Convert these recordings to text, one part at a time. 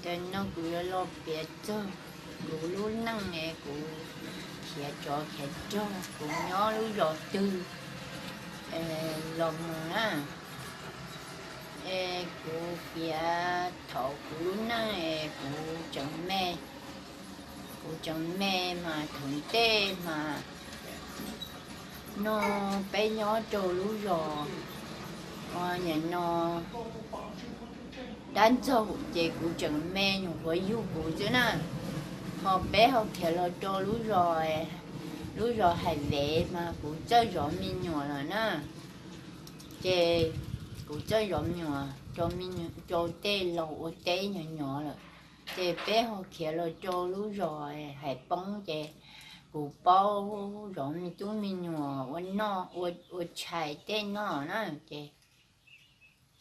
Ces no kuv yuav los piav txog kuv lub neej es kuv khiav tsov khiav rog, kuv nyob lub zos twg los mus na. Es kuv piav thaum kuv lub neej es kuv tseem me, kuv tseem me mas thaum ntej mas no peb nyob rau lub zos, nim no dab ntxaug ces kuv tseem me nyuam qhuav yug kuv xwb na. Ho peb ho khiav los rau lub zos, lub zos Hais Vev mas kuv txawj zov me nyuam lawm na. Ces kuv txawj zov me nyuam rau tej laus ua teb nyuam nyuam lawm. Ces peb ho khiav los rau lub zos Hais Poob ces kuv paub zov me tub me nyuam ua noj ua tshais tej noj na. Ces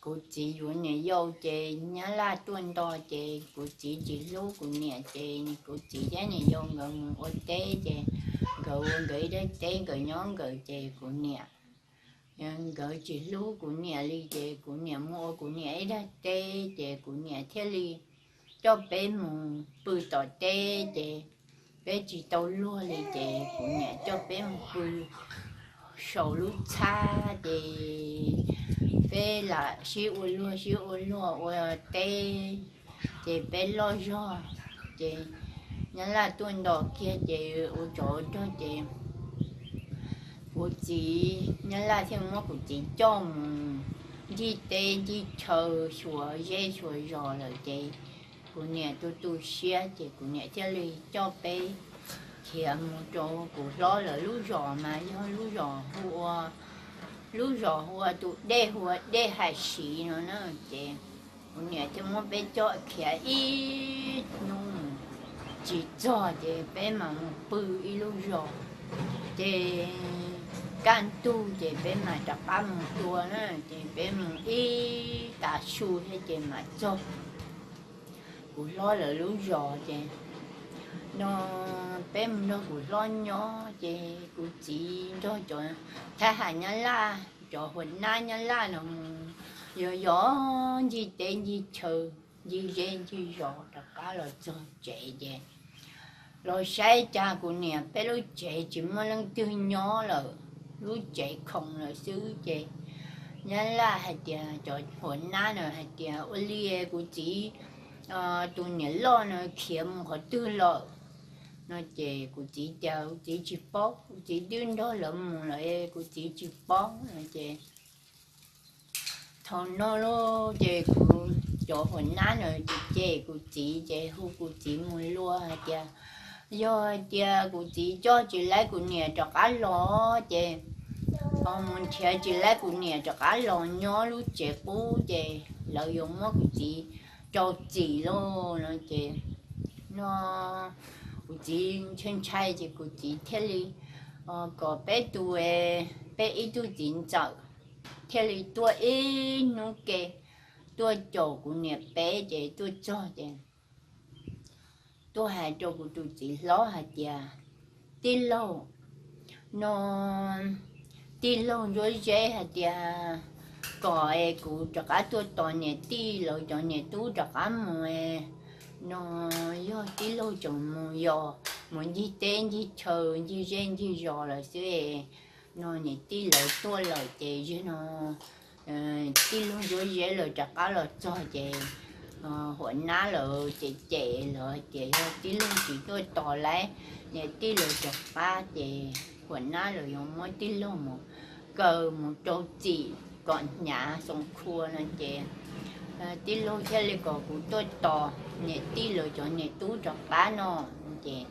kuv txiv yuav niam yau ces Nyab Laj tuaj nto ces kuv txiv tsis hlub kuv niam ces kuv txiv thiab niam yau nkawd mus ua teb ces nkawd ua nkawd ib daig teb nkawd nyob nkawd ces kuv niam, nkawd tsis hlub kuv niam li ces kuv niam mus ua kuv niam ib daig teb ces kuv niam thiaj li coj peb mus pw tom teb ces peb tsis tau luag li ces kuv niam coj peb mus pw saum lub txhab ces peb lam sib ua luag sib ua luag ua teb ces peb loj zog ces Nyab Laj tuaj nto kiag ces ua tsov ua rog ces kuv txiv, Nyab Laj thiaj muab kuv txiv coj mus ncig teb ncig chaw xyuas zej xyuas zos lawm ces kuv niam tu tu siab ces kuv niam thiaj li coj peb khiav mus rau kuv hlob lawv lub zos mas yog lub zos hu ua, lub zos hu ua tus dej hu ua Dej Hais Siv no na. Ces kuv niam thiaj muab peb coj khiav ib hnub tsis txog ces peb mam mus pw ib lub zos. Ces kaj ntug ces peb mam rov qab mus tua na, ces peb mus ib tav su thiab ces mam txog kuv hlob lawv lub zos ces no peb mus nrog kuv hlob nyob ces kuv txiv nrog cov thab ham Nyab Laj, cov huas nab Nyab Laj no mus yos yos ncig teb ncig chaw, ncig zej ncig zos rov qab los txog tsev ces los saib cas kuv niam peb lub tsev tsis muaj leej twg nyob lawm, lub tsev khoom lawm xwb ces Nyab Laj hais tias, cov huas nab na hais tias ua li kuv txiv tus niam loj no khiav mus qhov twg lawm no ces kuv txiv tias kuv txiv tsis paub, kuv txiv twb nrog lawv mus lawm kuv txiv tsis paub no ces thaum no lauj ces kuv cov huas nab na ces cem kuv txiv ces hu kuv txiv mus luag hais tias yog hais tias kuv txiv coj tsis laib kuv niam rov qab los ces ho mus nrhiav tsis laib kuv niam rov qab los nyob lub tsev qub ces lawv yuav muab kuv txiv rau txim lauj no ces no kuv txiv ntshai ntshai ces kuv txiv thiaj li kom peb tus, peb ib tug txiv ntxawm thiaj li tuaj ib hnub ke tuaj caum kuv niam peb ces tuaj txog ces tuaj hais rau kuv tus txiv hlob hais tias tij laug, no tij laug Ntsuab Zeb hais tias kom es kuv rov qab tuaj tos niam tij lawv cov niam tub rov qab mus no yog tij laug tseem mus yos mus ncig teb ncig chaw ncig zej ncig zos lawm xwb no niam tij lawv tuaj lawm ces zig no tij laug Ntsuab Zeb lawv rov qab los txog ces huas nab lawv ces cem lawv hais tias yog tij laug tsis tuaj tos laib niam tij lawv rov qab ces huas nab lawv yuav muab tij laug mus kaw mus rau txim kom hnyav xoom khua no ces tij laug thiaj li kom kuv tuaj tos niam tij lawv cov niam tub rov qab no ces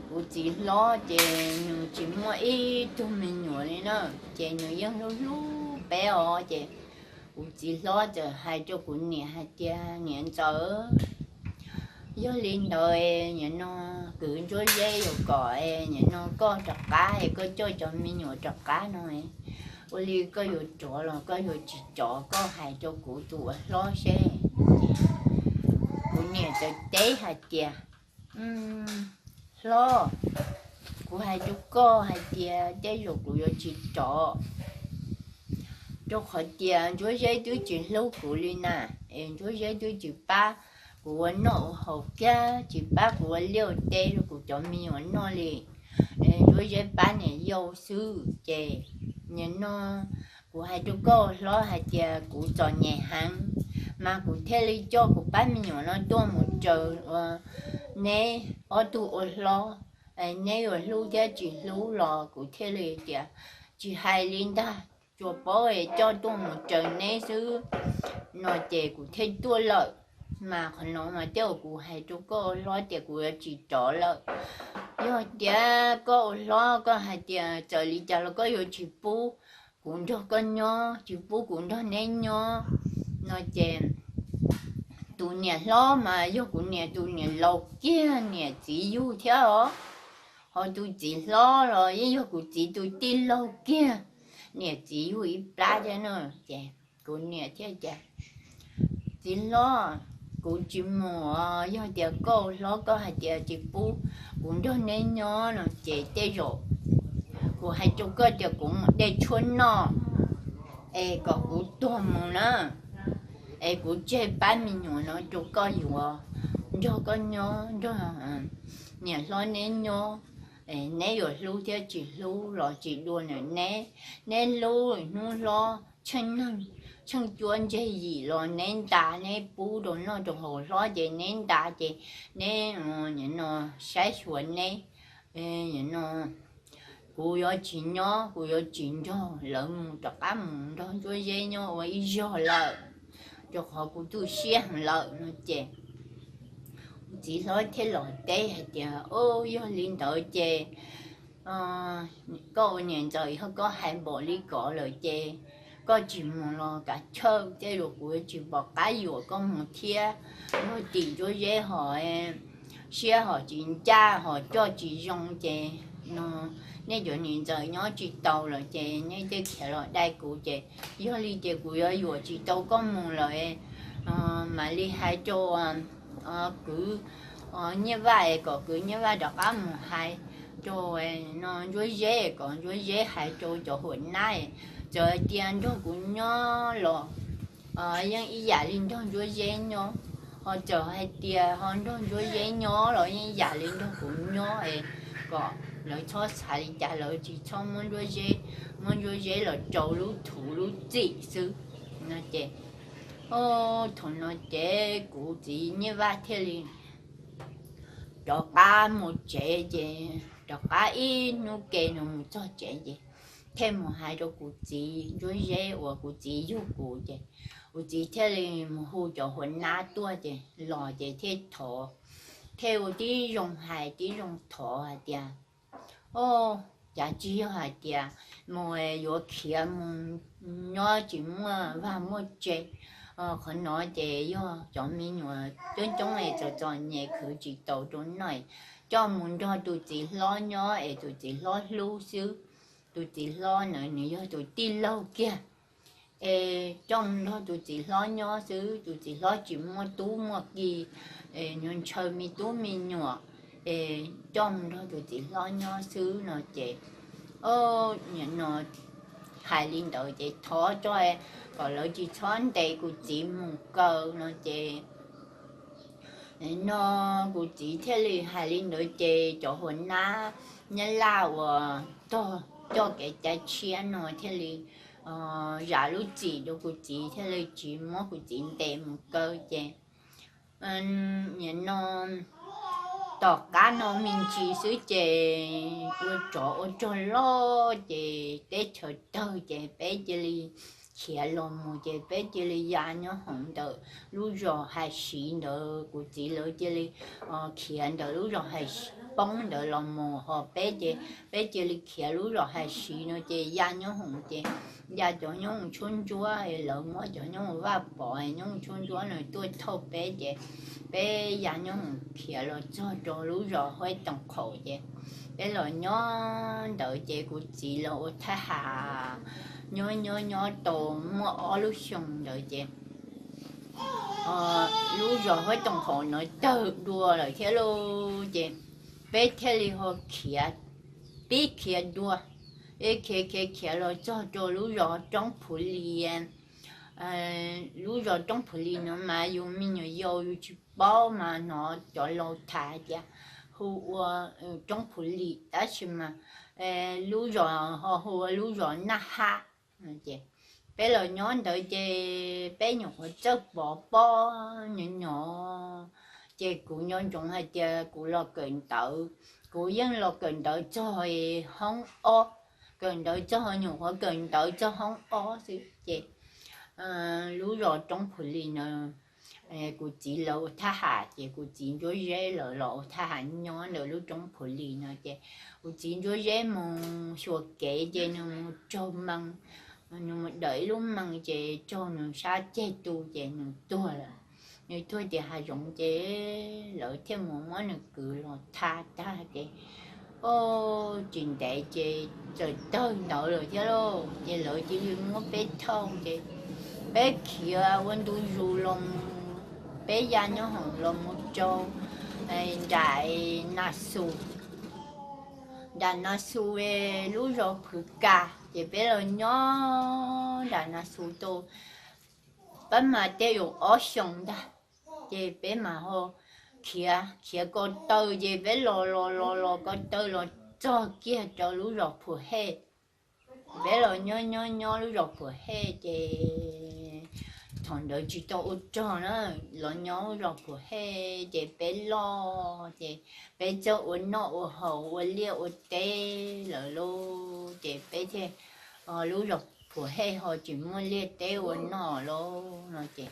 kuv txiv hlob ces nws tsis muaj ib tug me nyuam li na, ces nws yeej hlub hlub peb os ces kuv txiv hlob txawm hais rau kuv niam hais tias niam ntxawm, yog li ntawd nim no kwv Ntsuab Zeb yuav kom nim no koj rov qab es koj coj cov me nyuam rov qab no ua li koj yuav rov los koj yuav tsis rov, koj hais rau kuv tus uas hlob seb. Kuv niam txawm teb hais tias hlob, kuv hais rau koj hais tias tej zaum kuv yuav tsis rov. Rau qhov tias Ntsuab Zeb twb tsis hlub kuv li na, es Ntsuab Zeb twb tsis pab kuv ua noj ua haus kiag, tsis pab kuv ua liaj ua teb rau kuv cov me nyuam noj li. Ntsuab Zeb pab niam yau xwb ces nim no kuv hais rau koj hlob hais tias kuv txom nyem heev, mas kuv thiaj li coj kuv pab me nyuam no tuaj mus raws ua neb ob tug ua hlob, neb yuav hlub thiab tsis hlub los kuv thiaj li tias tsis hais li ntag, tsuas paub coj tuaj mus raws neb xwb no ces kuv thiaj tuaj lawm. Mas qhov no mas tej uas kuv hais rau koj hlob tias kuv yuav tsis rov lawm. Yog tias koj ua hlob koj hais tias txawm li cas los koj yuav tsis pub kuv nrog koj nyob, tsis pub kuv nrog neb nyob no ces tus niam hlob mas yog kuv niam tus niam laus kiag niam txiv yug thiab os. Ho tus txiv hlob los yeej yog kuv txiv tus tij laug kiag niam txiv yug ib plab thiab no. Ces kuv niam thiaj tias, txiv hlob, kuv tsis mus, yog tias koj hlob koj hais tias tsis pub kuv nrog neb nyob no ces tej zaum kuv hais rau koj tias kuv mus de tshuaj noj es kom kuv tuag mus na, es kuv tseg pab me nyuam no rau koj yuav nrog koj nyob, nrog niam hlob neb nyob. Neb yuav hlub thiab tsis hlub los tsis dua ntawm neb, neb hlub hnub hlob tsheej neeg, tsheej cuab ntseg yim los neb nta neb pub rau noj rau haus, hlob ces neb nta ces neb, nim no saib xyuas neb. Nim no kuv yuav tsis nyob, kuv yuav tsis nrog lawv mus, rov qab mus nrog Ntsuab Zeb nyob ua ib zog lawm, rau qhov kuv tu siab heev lawm no ces txiv hlob thiaj los teb hais tias, o, yog li ntawd ces koj ua niam ntxawm yog koj hais npaum li ko lawm ces koj tsis mus los kav chawj, tej zaum kuv yuav tsis pom qab yuam koj mus thiab. Luag tim Ntsuab Zeb ho siab ho tsis ncaj ho coj tsis zoo ces no nej cov niam ntxawm nyob tsis tau lawm ces nej thiaj khiav los dai kuv ces yog li ces kuv yuav yuam tsis tau koj mus lawm. Mam li hais rau kwv Nyiaj Vaj es kom kwv Nyiaj Vaj rov qab mus hais rau no Ntsuab Zeb, kom Ntsuab Zeb hais rau cov huam nab, txawm tias nrog kuv nyob los yeej ib yam li nrog Ntsuab Zeb nyob, ho txawm hais tias ho nrog Ntsuab Zeb nyob los yeej ib yam li nrog kuv nyob es kom lawv txhob xav li cas, lawv tsis txhob muab Ntsuab Zeb, muab Ntsuab Zeb los rau lub thuv lub txim xwb no ces thaum no ces kuv txiv Nyiaj Vaj thiaj li rov qab mus tsev ces rov qab ib hnub ke no mus txog tsev ces thiaj mus hais rau kuv txiv Ntsuab Zeb uas kuv txiv yug kuv ces kuv txiv thiaj li mus hu cov huam nab tuaj ces los ces thiaj thov, thiaj ua tib zoo hais tib zoo thov hais tias, o, cas tsis yog hais tias mus yuav khiav mus nyob tsis muaj vaj muaj tse. Qhov no ces yog cov me nyuam coob coob es txom txom nyem khwv tsis tau rau noj, coj mus nrog tus txiv hlob nyob es tus txiv hlob hlub xwb. Tus txiv hlob ntawd nws yog tus tij laug kiag es coj mus nrog tus txiv hlob nyob xwb, tus txiv hlob tsis muaj tub muaj ki, nws ntshaw me tub me nyuam es coj mus nrog tus txiv hlob nyob xwb no ces, nim no hais li ntawd ces thov tso kom lawv tsis txhob ntes kuv txiv mus kaw no ces no kuv txiv thiaj li hais li ntawd ces cov huam nab Nyab Laj uas tog coj kev cai tshiab no thiaj li zam lub txim rau kuv txiv thiaj li tsis muab kuv txiv ntes mus kaw ces nim no tom qab no me ntsis xwb ces ua tsov ua rog loj ces teb chaws tawg ces peb cia li khiav los mus ces peb cia li ya nyob hoom ntawm lub zos Hais Siv ntawd, kuv txiv lawv cia li khiav ntawm lub zos Hais Poob ntawd los mus ho peb ces peb cia li khiav lub zos Hais Siv no ces ya nyob hoom ces ya cov nyob hoom tshuab ntsuab, lawv muab cov nyob hoom Vaj Pov nyob hoom tshuab ntsuab no tuaj thauj peb ces peb ya nyob hoom khiav los txog rau lub zos Huab Toom Qhaum ces peb los nyob ntawd ces kuv txiv los ua thaj ham nyob nyob nyob tau muaj ob lub xyoo ntawd ces lub zos Huab Toom Qhaum no tawg dua lawm thiab lauj ces peb thiaj li ho khiav, pib khiav dua Peb khiav khiav khiav los txog rau lub zos Roob Phuv Lis. Lub zos Roob Phuv Lis no mas yus me nyuam yaus yus tsis paub mas hnov cov laus tham tias hu ua Roob Phuv Lis, tab sis mas lub zos ho hu ua lub zos Naj Hab. Ces peb los nyob ntawd ces peb nyuam qhuav txawj pov pob nyob nyob, ces kuv nco ntsoov hais tias kuv los kawm ntawv, kuv yeej los kawm ntawv txog hoob ob, kawm ntawv txog, nyuam qhuav kawm ntawv txog hoob ob xwb ces lub zos Roob Phuv Lis no kuv txiv lawv ua thab ham ces kuv txiv Ntsuab Zeb lawv los ua thab ham nyob ntawm lub Roob Phuv Lis no ces kuv txiv Ntsuab Zeb mus xyuas kev ces nws mus raug mee, nws mus dawm ib lub mee ces raug nws sab ceg tu ces nws tuag lawm. Nws tuag tias hav zoov ces lawv thiaj mus muab nws kwv los thab tag ces tsis ntev ces txawm tawg ntawd lawm thiab lauj. Ces lawv cia li muab peb thauj ces peb khiav ua ntu zus los, peb ya nyob hoom los mus rau nram Nas Xus, nram Nas Xus lub zos Phwv Kas ces peb los nyob nram Nas Xus tau pab mas tej zaum ob xyoos ntag. Ces peb mas ho khiav khiav ko taw ces peb los los los los ko taw los txog kiag rau lub zos Phuv Hej. Peb los nyob nyob nyob lub zos Phuv Hej ces thaum ntawd tsis tau ua rog na, los nyob lub zos Phuv Hej ces peb loj ces peb txawj ua noj ua haus ua liaj ua teb lawm lauj ces peb thiaj, lub zos Phuv Hej ho tsis muaj liaj teb ua noj lauj no ces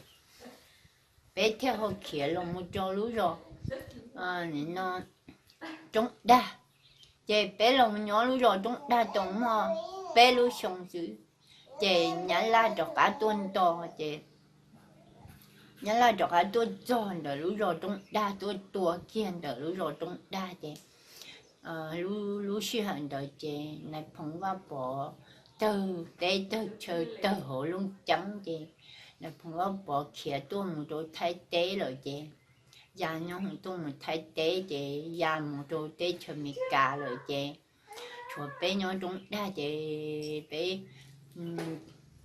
peb thiaj ho khiav los mus rau lub zos no Roob Dag. Ces peb los nyob lub zos Roob Dag tau muaj peb lub xyoo xwb ces Nyab Laj rov qab tuaj nto ces Nyab Laj rov qab tuaj txog ntawm lub zos Roob Dag, tuaj tua kiag ntawm lub zos Roob Dag ces lub sij hawm ntawd ces Nais Phoo Vaj Pov tawg teb tawg chaw tawg hauv Looj Ceeb ces Nais Phoo Vaj Pov khiav tuaj mus rau Thaib teb lawm ces ya nyob hoom tuaj mus Thaib teb ces ya mus rau teb chaws Amelikas lawm ces tshuav peb nyob Roob Dag ces peb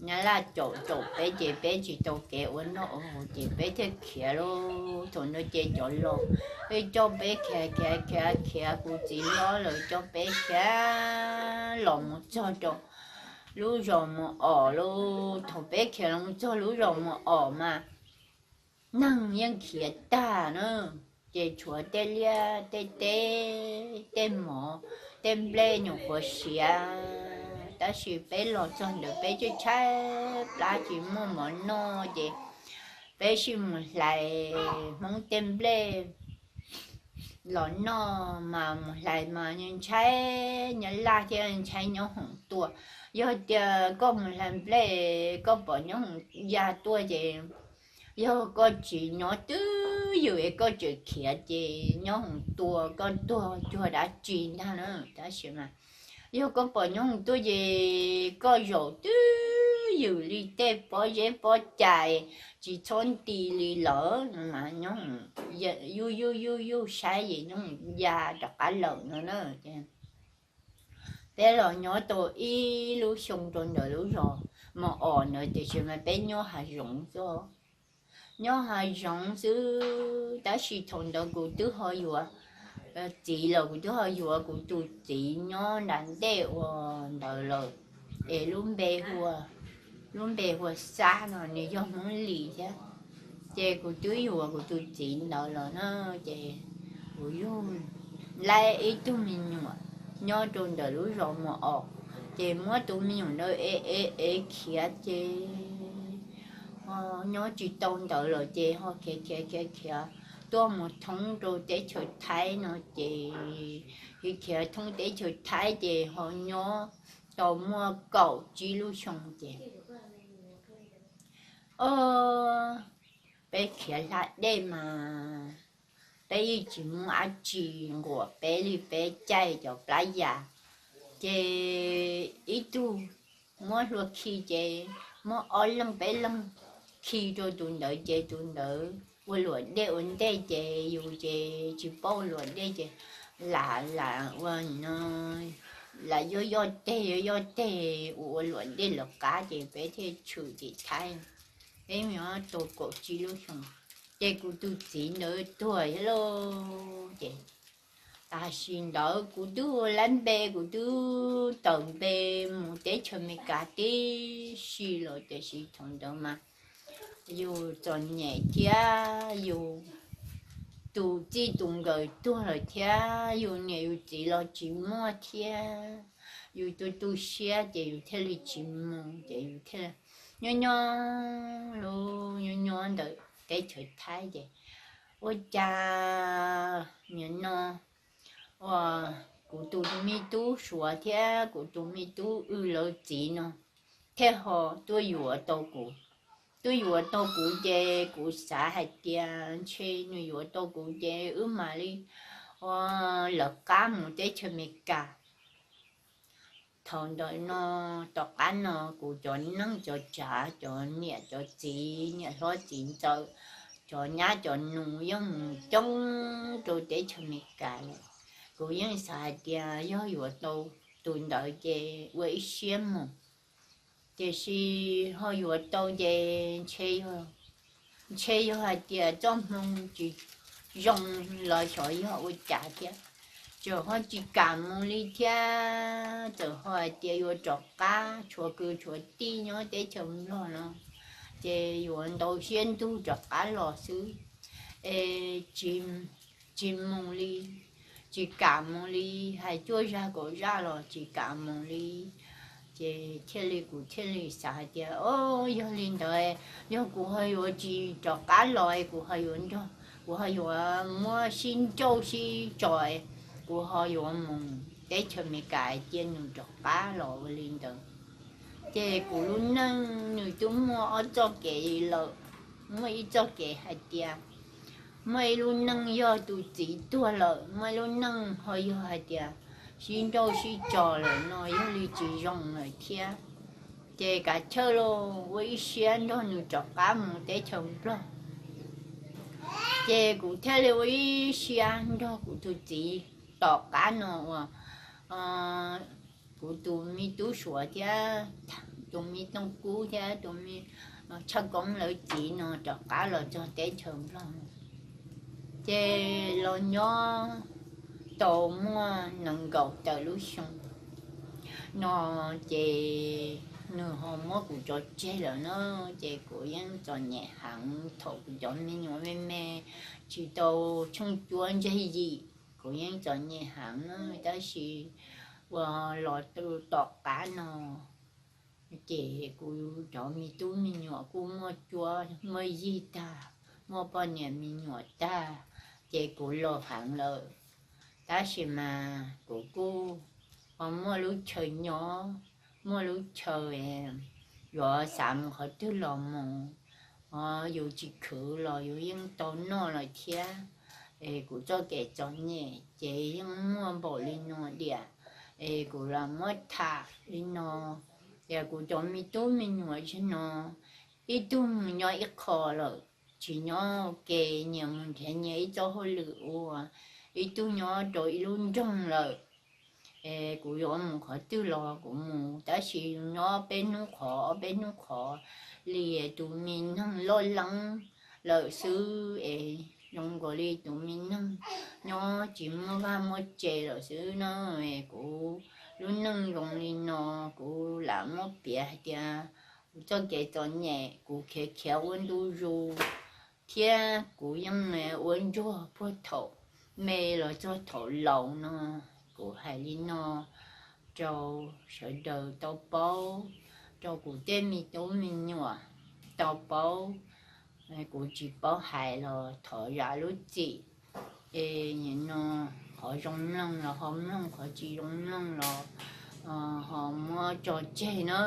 Nyab Laj caum caum peb ces peb tsis tau kev ua noj ua haus ces peb thiaj khiav lauj. Thaum ntawd ces cov laus coj peb khiav khiav khiav khiav, kuv txiv hlob lawv coj peb khiav los mus txog rau lub zos Mus Om lauj. Thaum peb khiav los mus txog lub zos Mus Om mas neeg yeej khiav tag na, ces tshuav tej liaj tej teb, tej mov tej nplej nyuam qhuav siav, tab sis peb los txog ntawd peb tshaib tshaib plab tsis muaj mov noj ces peb sij mus hlais Hmoob tej nplej los noj mas mus hlais mas ntshai Nyab Laj thiab ntshai nyob hoom tuaj. Yog tias koj mus hlais nplej koj pom nyob hoom ya tuaj ces yog koj tsis nyob twj ywm es koj tseem khiav ces nyob hoom tua koj tuag cuag dab tsi ntag na. Tab sis mas yog koj pom nyob hoom tuaj ces koj zaum twj ywm li tej pob zeb pob cai tsis txhob nti li lawm no mas nyob hoom yuj yuj yuj yuj saib es nyob hoom ya rov qab lawm no na. Peb los nyob tau ib lub xyoo rau ntawm lub zos Mus Om ntawd tiam sis mas peb nyob hav zoov xwb, nyob hav zoov xwb. Tab sis thaum ntawd kuv twb ho yuav txiv los kuv twb ho yuav kuv tus txiv nyob nram ntej ua ntawd lawm, es lub npe hu ua, lub npe hu ua Xab no, nws yog Hmoob Lis thiab. Ces kuv twb yuav kuv tus txiv ntawd los na, ces kuv yug laib ib tug me nyuam nyob rau ntawm lub zos Mus Om, ces muab tus me nyuam ntawd ev ev ev khiav ces nyob tsis tau ntawd lawm ces ho khiav khiav khiav khiav tuaj mus thoob rau teb chaws Thaib no ces khiav khiav thoob teb chaws Thaib ces ho nyob tau muaj kaum tsib lub xyoo ces o, peb khiav hla dej mas peb yeej tsis muaj dab tsi nquam peb li, peb caij cov plab yas ces ib tug muab hlua khi ces muab ob leeg peb leeg khi rau tus ntawd ces tus ntawd ua luam dej ua ntej ces yus ces tsis paub ua luam dej ces lam lam ua no lam yoj yoj teg yoj yoj teg ua ua luam dej lawv qab ces peb thiaj tshwm tim Thaib. Peb nyob tau kaum tsib lub xyoo ces kuv tus txiv ntawd tuag thiab lauj. Ces tam sim ntawd kuv twb ua lab npe, kuv twb tawm npe mus teb chaws Amelikas tib si los, tiam sis thaum ntawd mas yus txom nyem thiab yus tus txij tus nkawm tuag lawm thiab yus niam yus txiv los tsis muaj thiab, yus tu tu siab ces yus thiaj li tsis mus, ces yus thiaj nyob nyob, nyob nyob ntawm teb chaws Thaib ces ua cas nim no uas kuv tus me tub Suav thiab kuv tus me tub Wb lawv txiv no thiaj ho tuaj yuav tau kuv. Tuaj yuav tau kuv ces kuv xav hais tias ntshe nws yuav tau kuv ces wb mam li ua lawv qab mus teb chaws Amelikas. Thaum ntawm no, tom qab no kuv cov neej cov tsav, cov niam cov txiv, niam hlob txiv ntxawm, cov nyab cov nus yeej mus coob rau teb chaws Amelikas lawm. Kuv yeej xav hais tias yog yuav tau tus ntawd ces ua ib siab mus, tiam sis ho yuav tau ces ntshe yog, ntshe yog hais tias txoj hmoo tsis zoo los xyov yog ua cas thiab, txawm ho tsis kam mus li thiab, txawm ho hais tias yuav rov qab tshuav kwv tshuav tij nyob teb chaws Nplog no ces yuav ntau siab ntug rov qab los xwb, es tsis mus li, tsis kam mus li, hais cuaj zag kaum zaj los tsis kam mus li. Ces thiaj li kuv thiaj li xav hais tias o, yog li ntawd, yog kuv ho yuav tsis rov qab los kuv ho yuav nrog, kuv ho yuav muab sib nrauj sib tso, kuv ho yuav mus teb chaws Amelikas cia nws rov qab los ua li ntawd. Ces kuv lub neej nws twb muaj ob txoj kev lawm, muaj ib txoj kev hais tias muaj ib lub neej yog tus txiv tuag lawm, muaj ib lub neej ho yog hais tias sib nrauj sib tso lawm no yog li tsis zoo lawm thiab. Ces kav chawj los ua ib siab nrog nws rov qab mus teb chaws Nplog. Ces kuv thiaj li ua ib siab nrog kuv tus txiv tom qab no uas kuv tus me tub Suav thiab tus me Tooj Kub thiab tus me Tshaj Koob lawv txiv no rov qab los txog teb chaws Nplog. Ces los nyob tau muaj nees nkaum tawm lub xyoo no ces nws ho muab kuv tso tseg lawm na. Ces kuv yeej txom nyem heev thaum kuv cov me nyuam me me tsis tau tsheej cuab ntseg yim, kuv yeej txom nyem heev na. Tab sis uas los tom qab no ces kuv cov me tub me nyuam kuj muaj cuab muaj yig tag, muaj poj niam me nyuam tag, ces kuv laus heev lawm. Tab sis mas kuv kuj ho muaj lub chaw nyob, muaj lub chaw yuav xav mus qhov twg los mus, yus tsis khwv los yus yeej tau noj lawm thiab. Es kuv txoj kev txom nyem ces yeej muaj npaum li no diam, es kuv los muab tham li no. Tias kuv cov me tub me nyuam tsev no ib tug mus nyob ib qho lawm, tsis nyob ua ke, nyias mus nrhiav nyias ib txoj hauj lwm ua, ib tug nyob rau ib lub nroog lawm. Es kuv yuav mus qhov twg los kuv mus, tab sis nyob peb hnub qhov ob peb hnub qhov li, tus me neeg loj leeb lawm xwb es zoo nkaus li tus me neeg nyob tsis muaj vaj muaj tse lawm xwb na. Es kuv lub neej zoo li no, kuv lam muab piav hais tias kuv txoj kev txom nyem kuv khiav khiav ua ntu zus, thiab kuv yeej ua ntsuag puag thaum me los txog thaum laus no. Kuv hais li no rau sawv daws tau paub, rau kuv tej me tub me nyuam tau paub. Kuv tsis paub hais los thov zam lub txim. Es nim no qhov zoo mloog los ho mloog, qhov tsis zoo mloog los ho muab tso tseg na.